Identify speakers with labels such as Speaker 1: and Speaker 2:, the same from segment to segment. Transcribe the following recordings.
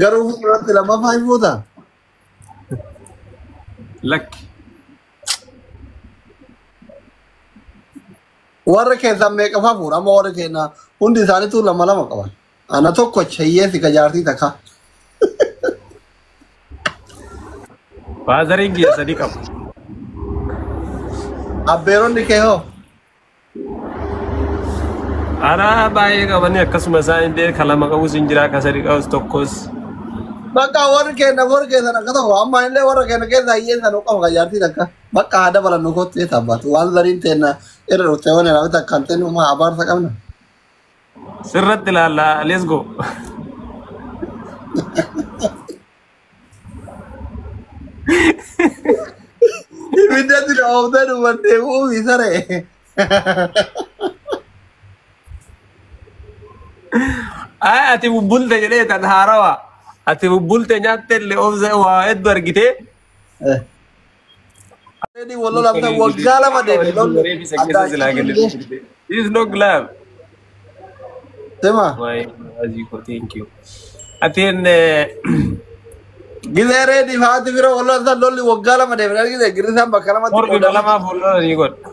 Speaker 1: Garuu fuulduratti lammaffaa hin fuutaa?
Speaker 2: Lakki.
Speaker 1: Warra keessan meeqafaa fuudha? Amma warra keenya hundi isaaniitu lama lama qaban. Ana tokko hiyyeessi ka jaartii takka.
Speaker 2: Faazariin kiyya sadi qaba.
Speaker 1: Abbeeronni kee hoo?
Speaker 2: Anaa baay'ee qabanii akkasuma isaan illee ka lama qabus hin jira ka sadi qabus tokkos.
Speaker 1: Bakka warri keenya warri keessan akka tokko amma illee warra keenya keessa hiyyeessa nu qaba ka jaartii takka. Bakka haa dabalan nu kottu eessa abbaatu. Waan zariin teenna irra dhuftee waan ilaafte takka hin ta'in uumaa abaarsa qabna.
Speaker 2: Sirratti ilaalla let's go.
Speaker 1: Ibiddatti na ooftee dhumattee uumii saree.
Speaker 2: Ay ati bubbulte jedhee tan haarawaa. Ati bubbulte nyaatte illee oofse waa hedduu argitee.
Speaker 1: Reedii wal lolamte waggaa lama deeme lolli.
Speaker 2: This is no glove.
Speaker 1: Sima.
Speaker 2: My Aziko, thank you. Atiin
Speaker 1: Gizee reedii haati bira wal lolamte lolli waggaa lama deeme argite girrisaan bakka lamatti
Speaker 2: mormi
Speaker 1: qoodama.
Speaker 2: lamaaf wal lolanii godha.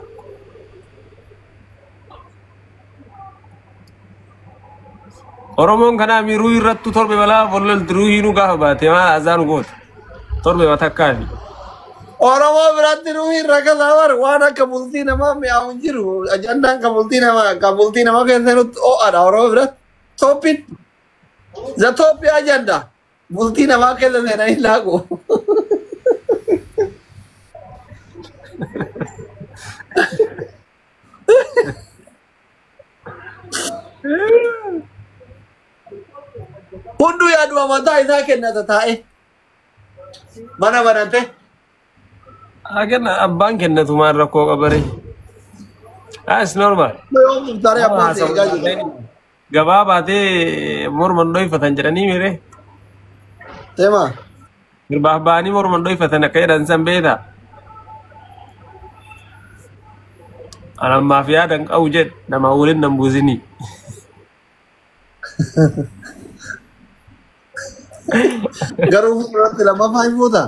Speaker 2: Oromoon kanaa miiruu irrattu torbe balaa wal lolti ruuhiinuu gaafa baate maal azaan goota. Torbe matakkaafi.
Speaker 1: Oromoo biratti ruuhiin rakkasaa bar waan akka bultii namaa mi'aawu hin jiru. Ajandaan ka bultii namaa ka bultii namaa keessa nutti ho'aadha Oromoo biratti. Tooppiin the tooppi ajanda bultii namaa keessa seenanii laaqu. Hunduu yaaduma mataa isaa kennata taa'e mana banate.
Speaker 2: Haa kenna abbaan kennatu maal rakkoo qabare. Ah, it's normal.
Speaker 1: Yoo murtaaree abbaan si eegaa jiru.
Speaker 2: Gabaa baatee morman dhoyfatan jedhanii miire.
Speaker 1: Sema.
Speaker 2: Sirbaaf ba'anii morman dhoyfatan akka jedhan san beektaa. Ani ammaaf yaada hin qabu jedhe nama waliin nan buusinii.
Speaker 1: Garuu fuulduratti lammaffaa hin fuutaa?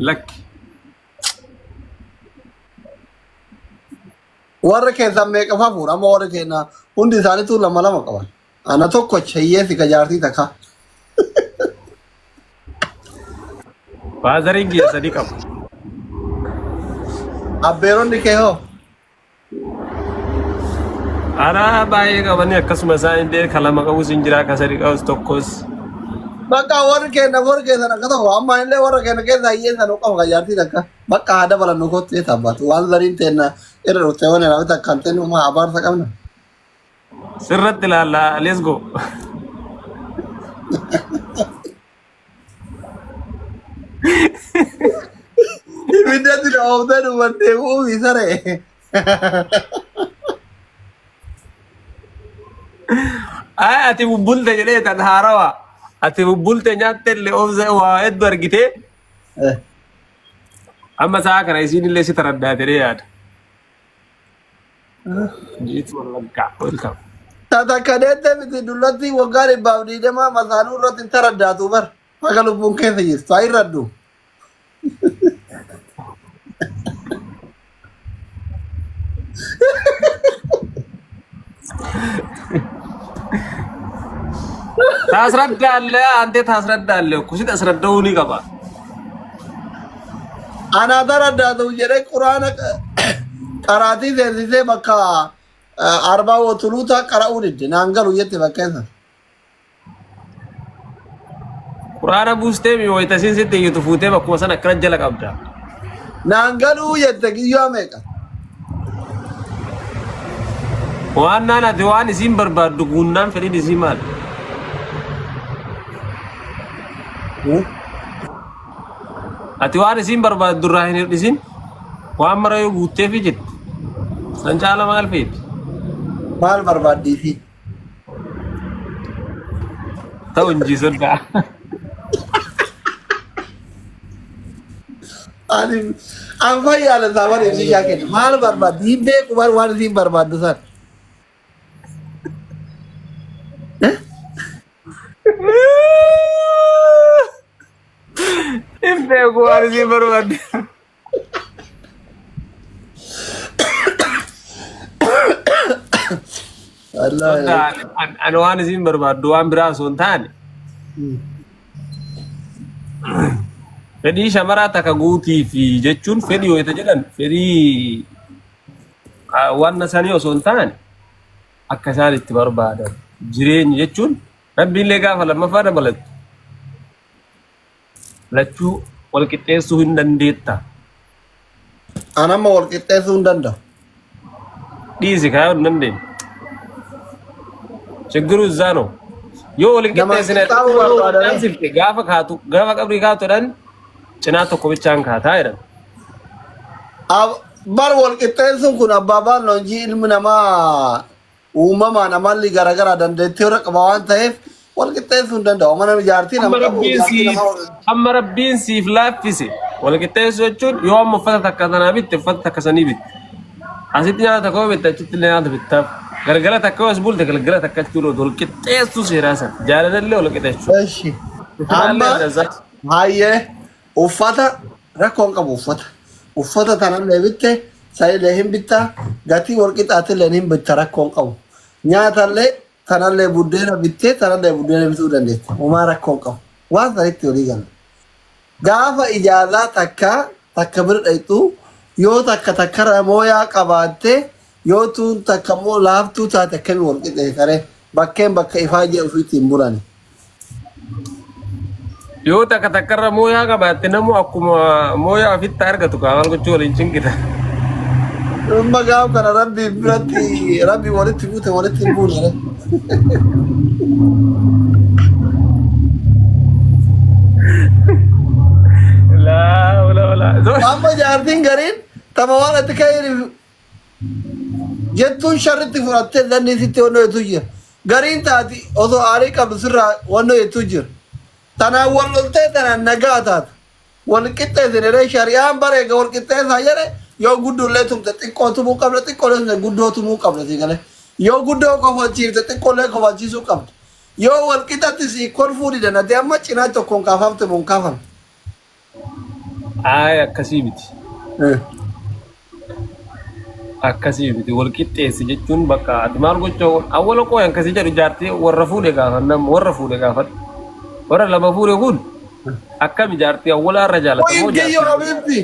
Speaker 2: Lakki.
Speaker 1: Warra keessan meeqafaa fuudha? Amma warra keenya hundi isaaniitu lama lama qaban. Ana tokko hiyyeessi ka jaartii takka.
Speaker 2: Faazariin kiyya sadi qaba.
Speaker 1: Abbeeronni kee hoo?
Speaker 2: Anaa baay'ee qabanii akkasuma isaan illee ka lama qabus hin jira ka sadi qabus tokkos.
Speaker 1: Bakka warri keenya warri keessan akka tokko amma illee warra keenya keessa hiyyeessa nu qaba ka jaartii takka. Bakka haa dabalan nu kottu eessa abbaatu. Waan zariin teenna irra dhuftee waan ilaafte takka hin ta'in uumaa abaarsa qabna.
Speaker 2: Sirratti ilaalla let's go.
Speaker 1: Ibiddatti na ooftee dhumattee uumii saree.
Speaker 2: Ay ati bubbulte jedhee tan haarawaa. Ati bubbulte nyaatte illee oofse waa hedduu argitee. Amma sa'a kana isiin illee si taraddaa jedhee yaada. Jiitu wallaggaa welcome.
Speaker 1: Takka deette miti dullatti waggaa 120 masaanuu irratti hin taraddaatu bar. Haga lubbuun keessa jirtu haa irraddu.
Speaker 2: Taasraddaa antee taasraddaa illee kusit asradda'uu ni qaba.
Speaker 1: Anaa taraddaatu jedhee quraana qaraatii seensisee bakka arbaa wotuluuta qara'uu didde naan galu jette bakka isa.
Speaker 2: Quraana buustee mi wayita isiin sitti iyyatu fuutee bakkuma sana akkana jala qabda.
Speaker 1: Naan galuu jette kiyyoo meeqa.
Speaker 2: Waan naan ati waan isiin barbaaddu guunnaan fedhiin isii maal? Ati waan isiin barbaaddu irraa hin hir'isin waan mara yoo guutteefi jette. San caala maal feeti?
Speaker 1: Maal barbaaddiifi?
Speaker 2: Ta'u injii soddaa.
Speaker 1: Ani an fayyaala isaa bara ibsi ishaa kenna. Maal barbaaddi? Hin beeku bar waan isiin barbaaddu san.
Speaker 2: Beeku waan isiin barbaadde. Ani waan isiin barbaaddu waan biraa osoo hin taane. Fedhii shamaraa takka guutii fi jechuun fedhii wayita jedhan fedhii waan sanii osoo hin taane akka isaan itti barbaadan jireenya jechuun rabbiillee gaafa lammaffaa dabalattu lachuu wal qixxeessuu hin dandeetta.
Speaker 1: An amma wal qixxeessuu hin danda'u.
Speaker 2: Dhiisi kaayuu hin dandeenye. Chiggiru እዛ ነው. Yoo wal hin
Speaker 1: Nama
Speaker 2: qixxeessine
Speaker 1: qixxaa'uu barbaadanii.
Speaker 2: Gaafa kaatu gaafa qabrii kaatu jedhan cinaa tokko bichaan kaataa jedhan.
Speaker 1: Bar wal qixxeessuun kun abbaa baannoonjii ilmi namaa uumamaan amalli garaagaraa dandeettii warra qaba waan ta'eef wal qixxeessuu hin danda'u. Mana jaartii nama
Speaker 2: Amma
Speaker 1: qabu
Speaker 2: rabbiin
Speaker 1: jaartii
Speaker 2: siif
Speaker 1: nama wal
Speaker 2: amma rabbiin siif laaffise wal qixxeessuu jechuun yoo amma uffata takka tanaa bitte uffata takka sanii bitte. Asitti nyaata takka yoo bitte achitti illee nyaata bittaaf. Galgala takka yoo as bulte galgala takka achi ooltu wal qixxeessuu seeraa sana jaalalallee wal qixxeessuu.
Speaker 1: Eshi. Amma hayyee uffata rakkoon qabu uffata. Uffata tanallee bitte sanillee hin bitta gatii wal qixxaatillee hin bitta rakkoon qabu. Nyaatallee tanallee buddeena bittee tanallee buddeena bituu dandeetta. Homaa rakkoon qabu. Waan sanitti walii gala. Gaafa ijaazaa takka takka bira dhaqxu yoo takka takkarra mooyaa qabaatte yoo tuun takka immoo laaftuu taate akkamii wal qixxeessare bakkeen bakka ifaa jee ofiitti hin bulani.
Speaker 2: Yoo takka takkarra mooyaa qabaatte namu akkuma mooyaa ofitti argatu kaa maal gochuu waliin cinqita.
Speaker 1: Amma gaaf kana rabbi biratti rabbi walitti buute walitti hin buune.
Speaker 2: Laa laa laa.
Speaker 1: Amma jaartiin gariin tama waan ati ka'een jettuun sharritti fudhattee danni sitti wannoo jettu jira. Gariin taati osoo aarii qabdu sirraa wannoo jettu jira. Tanaan wal loltee tanaan nagaa taata. Wal qixxeessin shari'aan bareega wal qixxeessaa jedhe yoo guddoollee tumte xiqqoo tumuu qabda xiqqoolee tumte guddoo tumuu qabda si galee. Yoo guddoo kofalchiifte xiqqoolee kofalchiisuu qabda. Yoo wal qixxatti si kolfuu didan ati amma cinaa tokkoon kaafamte moo hin kaafamne.
Speaker 2: Ayi akkasii miti. Akkasii miti wal qixxeessi jechuun bakka ati maal gochuu awwala qooyan akkasii jedhu jaartii warra fuudhe gaafannam warra fuudhe gaafadhu. Warra lama fuudhe kun akkami jaartii awwalaa irra jaalatamoo
Speaker 1: Kiyyo habiibti.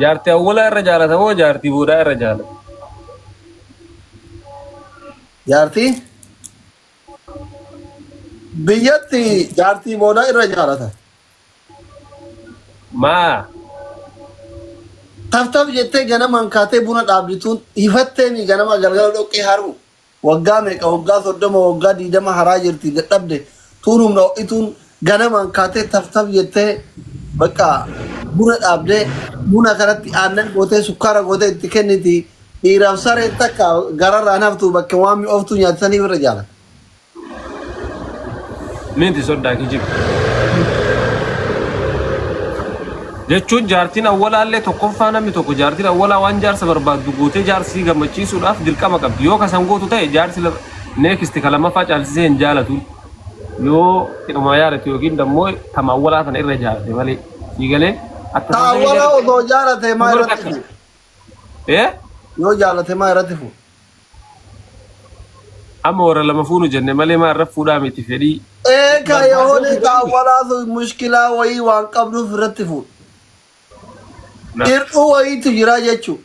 Speaker 2: Jaartii awwalaa irra jaalatamoo jaartii boodaa irra jaalata.
Speaker 1: Jaartii biyyatti jaartii boodaa irra jaalata.
Speaker 2: Maa
Speaker 1: Taftaf jettee ganamaan kaatee buna dhaabdituun hifattee ganama galgala dhoqqee haruu waggaa meeqa waggaa 30 waggaa 20 haraa jirti dadhabde tuun humna ho'ituun ganamaan kaatee taftaf jettee bakka buna dhaabdee buna kanatti aannan gootee sukkaara gootee itti kenniti dhiiraaf sareen takka gararraan haftu bakka waan mi'ooftuu nyaatisaniif irra jaalata.
Speaker 2: Miti soddaa kijibu. Jechuun jaartiin awwalaallee tokkoffaa namni tokko jaartiin awwalaa waan jaarsa barbaaddu gootee jaarsii gammachiisuudhaaf dirqama qabdi. Yoo kasan gootu ta'e jaarsi neekisti ka lammaffaa caalchisee hin jaalatu. Yoo hidhuma yaadatu yookiin dammoo tama awwalaa tana irra jaalate malee. Siigalee
Speaker 1: akka Ta awwalaa osoo jaalate maa irratti fuudhu?
Speaker 2: Eh?
Speaker 1: Yoo jaalate maa irratti fuudhu?
Speaker 2: Amma warra lama fuunu jenne malee maa irra fuudhaa miti fedhii.
Speaker 1: Ee ka yoo ta awwalaa sun mushkilaa wayii waan qabduuf irratti fuudhu. Hir'uu wayiitu jira jechuudha.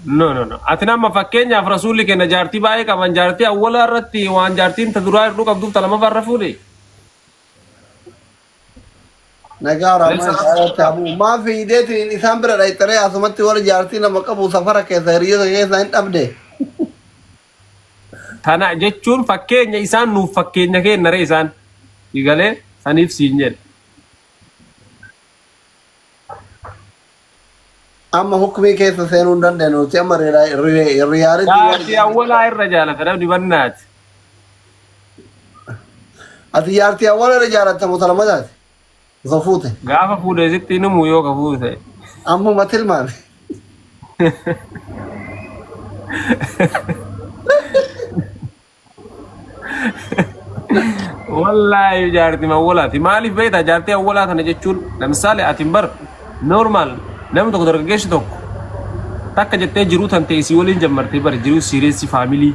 Speaker 2: No, no, no. Ati nama fakkeenyaaf rasuulli kenna jaartii baay'ee qaban jaartii awwalaa irratti waan jaartiin ta duraa hir'uu qabduuf ta lammaffaa irra fuudhe.
Speaker 1: Nagaa raamaa isaarratti hafu. Maa fiideetiin isaan bira dhayxaree asumatti warra jaartii lama qabu safara keessa hiriyoota keessa hin dhabde.
Speaker 2: Tana jechuun fakkeenya isaan nuuf fakkeenya kenna ree isaan. Siigalee saniif siin jedhe.
Speaker 1: Amma hukumii keessa seenuu hin dandeenyu nuti amma riyaalitii.
Speaker 2: Jaartii awwalaa irra jaalata namni bannaati.
Speaker 1: Ati jaartii awwalaa irra jaalatta moo lamadaati? Osoo fuute.
Speaker 2: Gaafa fuudhe sitti himu yoo ka fuute.
Speaker 1: Ammuma tilmaame.
Speaker 2: Wallaahi jaartii awwalaati. Maaliif beektaa jaartii awwalaa tana jechuun lamisaale ati bar normal namni tokko dargaggeessi tokko takka jettee jiruu tan ta'e isii waliin jammartee bar jiruu serious family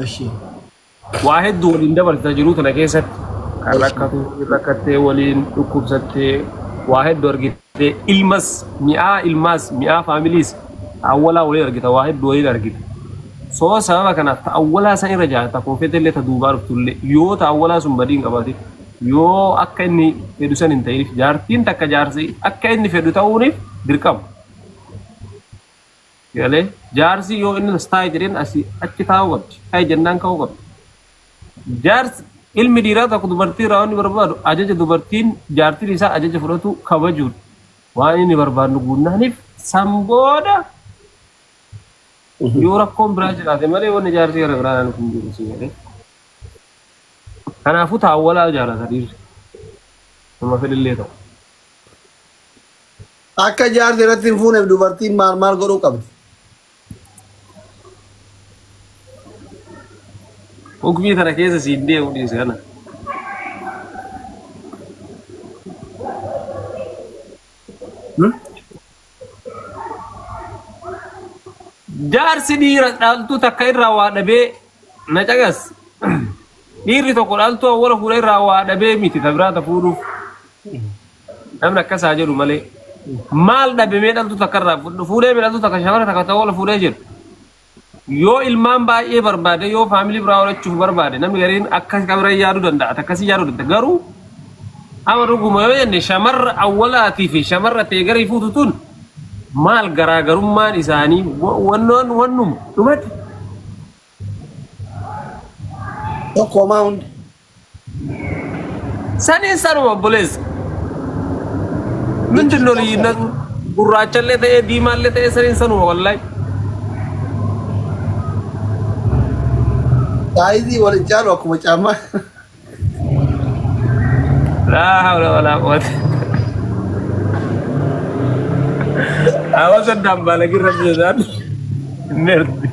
Speaker 1: Eshi.
Speaker 2: Waa hedduu waliin dabarsita jiruu tana keessatti. Kan rakkatu rakkattee waliin dhukkubsattee waa hedduu argitee ilmas mi'aa ilmaas mi'aa familys awwalaa waliin argita waa hedduu waliin argita. Soo sababa kanaaf ta awwalaa san irra jaallata koofeete illee ta duubaa dhuftullee yoo ta awwalaa sun badii hin qabaate yoo akka inni fedhu san hin ta'iniif jaartiin takka jaarsi akka inni fedhu ta'uuniif dirqama. Galee jaarsi yoo inni as taa'e jedheen asii achi taa'uu qabdi. Taa'e jennaan ka'uu qabdi. Jaarsi ilmi dhiiraa tokko dubartii irraa wanni barbaadu ajaja dubartiin jaartiin isaa ajaja fudhatu kabajuudha. Waan inni barbaadu guunnaaniif san booda yoo rakkoon biraa jiraate malee wanni jaarsi gara biraa naannoo hin jiru si galee. Kanaafuu taawwalaa jaalata dhiirri. Nama fedhillee ta'u.
Speaker 1: Akka jaarsi irratti hin fuuneef dubartiin maal maal godhuu qabdi?
Speaker 2: Hukmii tana keessa siin deemu dhiise kana. Jaarsi dhiira dhaaltuu takka irraa waa dhabee na caqas. Dhiirri tokko dhaaltuu awwala fuula irraa waa dhabee miti ta biraa ta fuudhuuf. Namni akkasaa jedhu malee. Maal dhabe mee dhaltuu takka irraa fuudhee mee dhaltuu takka shamara takka ta'uu wala fuudhee jedhu. Yoo ilmaan baay'ee barbaade yoo family biraa horachuuf barbaade namni gariin akka kabira yaaduu danda'a akkasii yaaduu danda'a garuu amma dhuguma yoo jenne shamarra awwalaatii fi shamarra ta'e garii fuutu tun maal garaagarummaan isaanii wannoon wannuma dhumatti.
Speaker 1: Tokko homaa hundi.
Speaker 2: Saniin sanuma obboleessa. ምንድን ነው ልዩነቱ? Gurraachallee ta'ee diimaallee ta'ee saniin sanuma wallahi.
Speaker 1: Saayizii waliin caalu akkuma caammaa.
Speaker 2: Laa hawla walaa quwwata. Hawaasa dambaalagii rabbi jedhaan. Nerdi.